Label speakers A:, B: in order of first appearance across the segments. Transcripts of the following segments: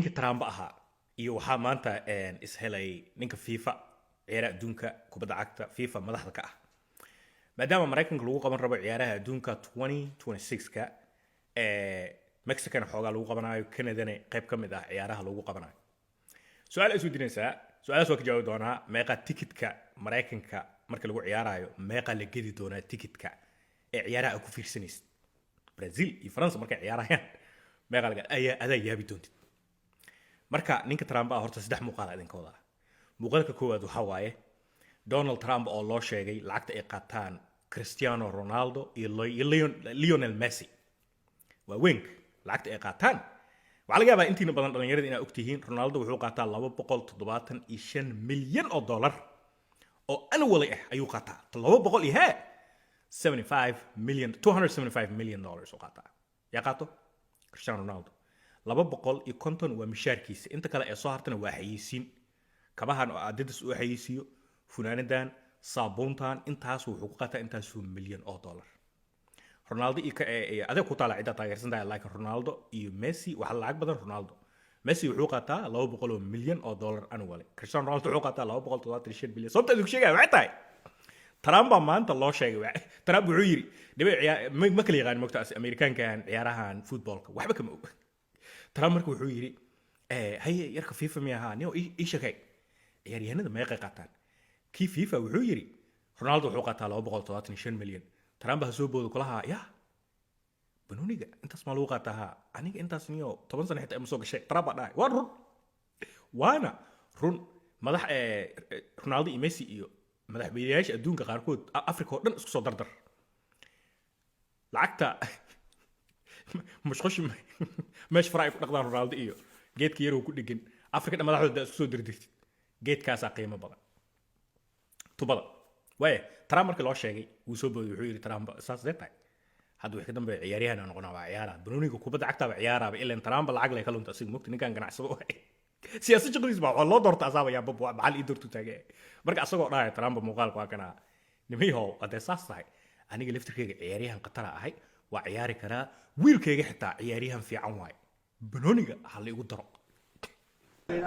A: Ninka Trump ahaa iyo waxaa maanta ishelay ninka FIFA, ciyaaraha adduunka kubadda cagta FIFA madaxda ka ah, maadaama Maraykanka lagu qaban rabo ciyaaraha adduunka 2026ka, Mexicana xoogaa lagu qabanayo, Canadana qayb ka mid ah ciyaaraha lagu qabanayo. Su-aal is weydiinaysaa, su-aalaas waa ka jawaabi doonaa. Meeqa tikitka Maraykanka marka lagu ciyaarayo, meeqa la gedi doonaa tikitka ee ciyaaraha aad ku fiirsanaysid? Brazil iyo Faransa markay ciyaarayaan meeqa laga ayaa adaa yaabi doontid. Marka ninka Trump ah, horta saddex muuqaal idinka wadaa. Muuqaalka koowaad waxaa waaye Donald Trump oo loo sheegay lacagta ay qaataan Cristiano Ronaldo iyo Lionel Messi, waaweynka lacagta ay qaataan. Waxaa laga yaabaa intiina badan dhalinyarada inaa ogtihiin, Ronaldo wuxuu qaataa 275 milyan oo dollar oo annually ah ayuu qaataa. Laba boqol iyo hee 75 million, $275 million oo qaataa. Yaa qaato? Cristiano Ronaldo. 250 waa mishaarkiisa, inta kale ee soo hartana waa xayeysiin, kabahan oo Adidas uu xayeysiiyo, funaanadan, saabuuntan, intaas wuxuu ku qaataa intaasoo milyan oo dollar. Ronaldo iyo adeeg ku taala ciddaa taageersan tahay, laakiin Ronaldo iyo Messi waxaa lacag badan Ronaldo. Messi wuxuu qaataa 200 milyan oo dollar annually, Cristiano Ronaldo wuxuu qaataa 275 bilyan. Sababta idinku sheegaya waxay tahay Trump baa maanta loo sheegay. Trump wuxuu yidhi dhibe ma kala yaqaan mogta Amerikaankan ciyaarahan footballka waxba kama og. Trump marka wuxuu yidhi, "Haye, yarka FIFA mi ahaa niyo ii sheegay ciyaaryahanada meeqay qaataan?" Kii FIFA wuxuu yidhi Ronaldo wuxuu qaataa 275 milyan. Trump ha soo boodo kulaha, "Ya banooniga intaas maa lagu qaataa? Ha, aniga intaas niyo 10 sano xitaa ima soo gashay." Trump baa dhahay. Waa run, waana run. Madax Ronaldo iyo Messi iyo madaxweynayaasha adduunka qaarkood, Africa oo dhan isku soo dardar, lacagta mushqushi meesha fara ay ku dhaqdaan Ronaldo iyo geedka yaroo ku dhegan, Afrika dhan madaxdooda isku soo dirdirtid, geedkaasaa qiimo badan tubada. Waaya, Trump markii loo sheegay wuu soo booday. Wuxuu yidhi Trump, "Saas dee tahay, hadda wixii ka dambeeya ciyaaryahan aan noqonaa, waa ciyaara banooniga kubadda cagtaaba ciyaaraaba." Ilan Trump lacag lay ka lunta asiga mogta, ninkan ganacsado u hay, siyaasad shaqadiis baa waxaa loo doorta asaaba yaa bab maxal ii doortu taagay. Marka asagoo dhahaya Trump, muuqaalka waa kana: "Nimayhow, haddee saas tahay, aniga laftirkeyga ciyaaryahan khatara ahay, waa ciyaari karaa, wiilkayga xitaa ciyaaryahan fiican waaye, banooniga ha la igu daro."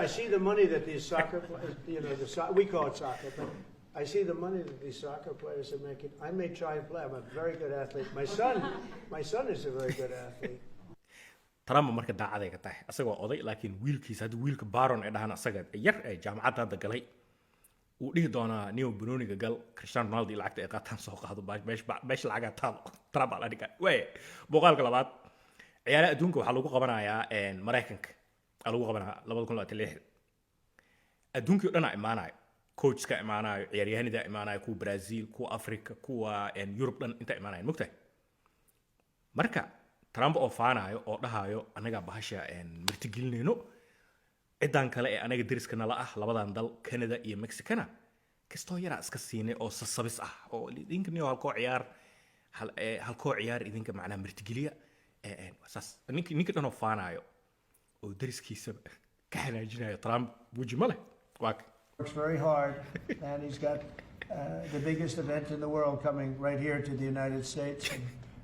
B: I see the money that these soccer players, we call it soccer, but I see the money that these soccer players are making. I may try and play. I'm a very good athlete. My son is a very good athlete.
A: Trump marka daacaday ka tahay asagoo oday, laakiin wiilkiisa hadda, wiilka Baron ay dhahaan, asaga yar ee jaamacadda hadda galay, uu dhihi doonaa, "Nio banooniga gal, Cristiano Ronaldo iyo lacagta ay qaataan soo qaado, meesha lacagaa taalo." Trump baa la dhigaa. Waaya, muuqaalka labaad, ciyaaraha adduunka waxaa lagu qabanayaa Maraykanka aa lagu qabanaya 2026. Adduunkii o dhan aa imaanayo, coachka imaanayo, ciyaaryahanida imaanayo, kuwa Brazil, kuwa Africa, kuwa Europe dhan inta imaanayan mogtahay. Marka Trump oo faanayo oo dhahayo, "Anagaa bahasha martigelinayno, cidan kale ee anaga deriska nala ah, labadan dal Canada iyo Mexicana, kastoo yaraa iska siinay oo sasabis ah, oo idinka niyo halkoo ciyaar halkoo ciyaar idinka macnaha martigeliya." Saas ninka dhan oo faanayo oo deriskiisaba ka xanaajinayo, Trump weji ma leh, waa ka.
B: Works very hard, and he's got the biggest event in the world coming right here to the United States. And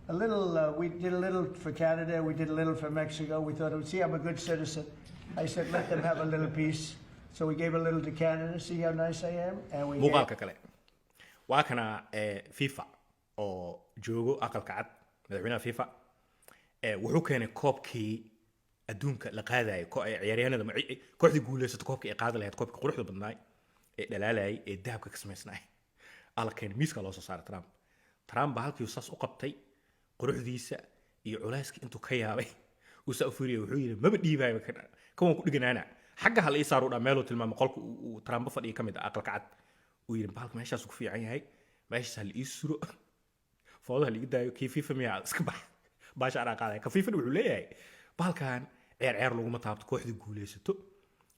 B: a little, we did a little for Canada, we did a little for Mexico. We thought, see, I'm a good citizen. I said, "Let them have a little piece." So we gave a little to Canada. See how nice I am? And we gave,
A: Muuqaalka kale waa kana, FIFA oo joogo Aqalka Cad. Madaxweynaha FIFA wuxuu keenay koobkii adduunka la qaadayay, ciyaaryahanada kooxdii guuleysato koobkii ay qaadi lahayd, koobkii quruxda badnaay ee dhalaalayay ee dahabka ka samaysnaay ala keenay, miiska loo soo saaray Trump. Trump baa halkii saas u qabtay, quruxdiisa iyo culayska intuu ka yaabay uu saa u fiiriyay, wuxuu yidhi, "Maba dhiibayo kan, kan waan ku dhiganaana, xagga hala ii saaru." Dhaa meeluu tilmaamay qolka uu Trump fadhiya ka mid ah Aqalka Cad. Uu yidhi, "Bahalka meeshaas ku fiican yahay, meeshaas ha la ii suro, foodaha la iga daayo. Kii FIFA miyaa? Iska bax, baasha anaa qaadaya." Ka FIFA wuxuu leeyahay, bahalkan ciyaar ciyaar laguma taabto, kooxdii guuleysato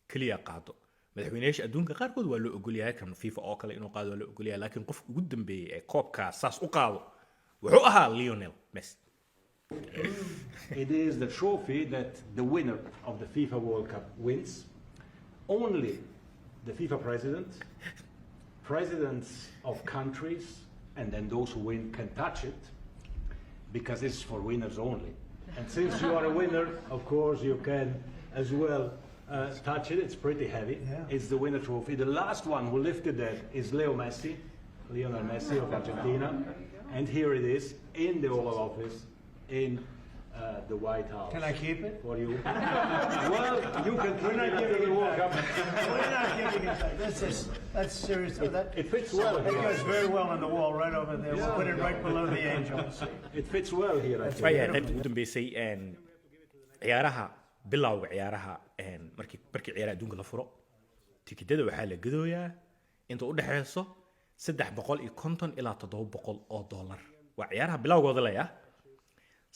A: keliya qaado. Madaxweynayaasha adduunka qaarkood waa loo ogolyahay, kan FIFA oo kale inuu qaado waa loo ogolyahay, laakiin qofka ugu dambeeyey ee koobkaas saas u qaado wuxuu ahaa Lionel Messi.
C: It is the trophy that the winner of the FIFA World Cup wins. Only the FIFA president, presidents of countries, and then those who win can touch it because it's for winners only. And since you are a winner, of course, you can as well touch it. It's pretty heavy. It's the winner trophy. The last one who lifted that is Leo Messi, Lionel Messi of Argentina. And here it is in the Oval Office in the White House.
B: Can I keep it?
C: For you. Well, you can keep
B: We're not
C: it
B: giving
C: until the
B: it
C: World
B: back.
C: Cup.
B: We're not giving it back. This is, that's serious. That,
C: It fits well
B: It
C: here.
B: goes very well on the wall right over there. We'll put it right below the angels.
C: It fits well here, I think.
A: Waayahay, qaybta ugu dambeysay, ciyaaraha, bilowga ciyaaraha, markii ciyaaraha adduunka la furo, tikidada waxaa la gadooyaa inta u dhexeyso 350 ilaa $700. Waa ciyaaraha bilowgooda laya.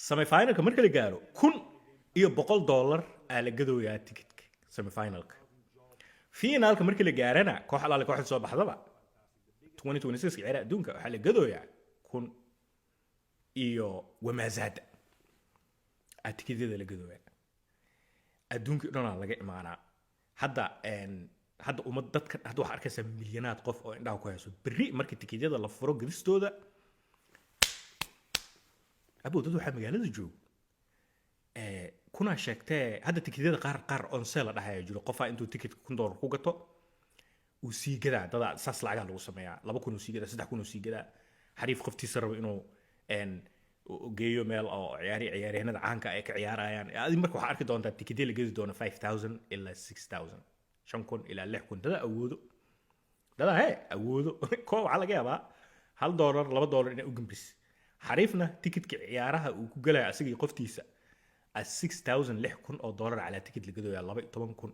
A: Semifinalka marka la gaaro, $1,100 aa la gadooyaa tikidka semifinalka. Finaalka markii la gaarana, koox alaale kooxda soo baxdaba 2026 ciyaaraha adduunka, waxaa la gadooyaa kun iyo wamaazaada aa tikidyada la gadooyaa. Adduunkii dhanaa laga imaanaa. Hadda hadda ummad dadka hadda waxaa arkaysaa milyanaad qof oo indhaha ku hayso berri marka tikidyada la furo gadistooda. Abow, dad waxaa magaalada joogo kunaa sheegtee. Hadda tikidyada qaar on sale la dhahaya jiro. Qofaa intuu tikitka $1,000 ku gato uu sii gadaa. Dadaa saas lacagaa lagu sameeyaa. 2,000 uu sii gadaa, 3,000 uu sii gadaa. Xariif qoftiisa rabo inuu geeyo meel oo ciyaaryahanada caanka ay ka ciyaarayaan. Adi marka waxaa arki doontaa tikidya la gedi doono 5000 ilaa 6000, 5000 ilaa 6000. Dadaa awoodo, dadaa he awoodo. Ko waxaa laga yaabaa $1, $2 inay u gambis. Xariifna tikidka ciyaaraha uu ku galaya asaga iyo qoftiisa a 6000, $6,000 calaa tikid la gadooya, 12,000.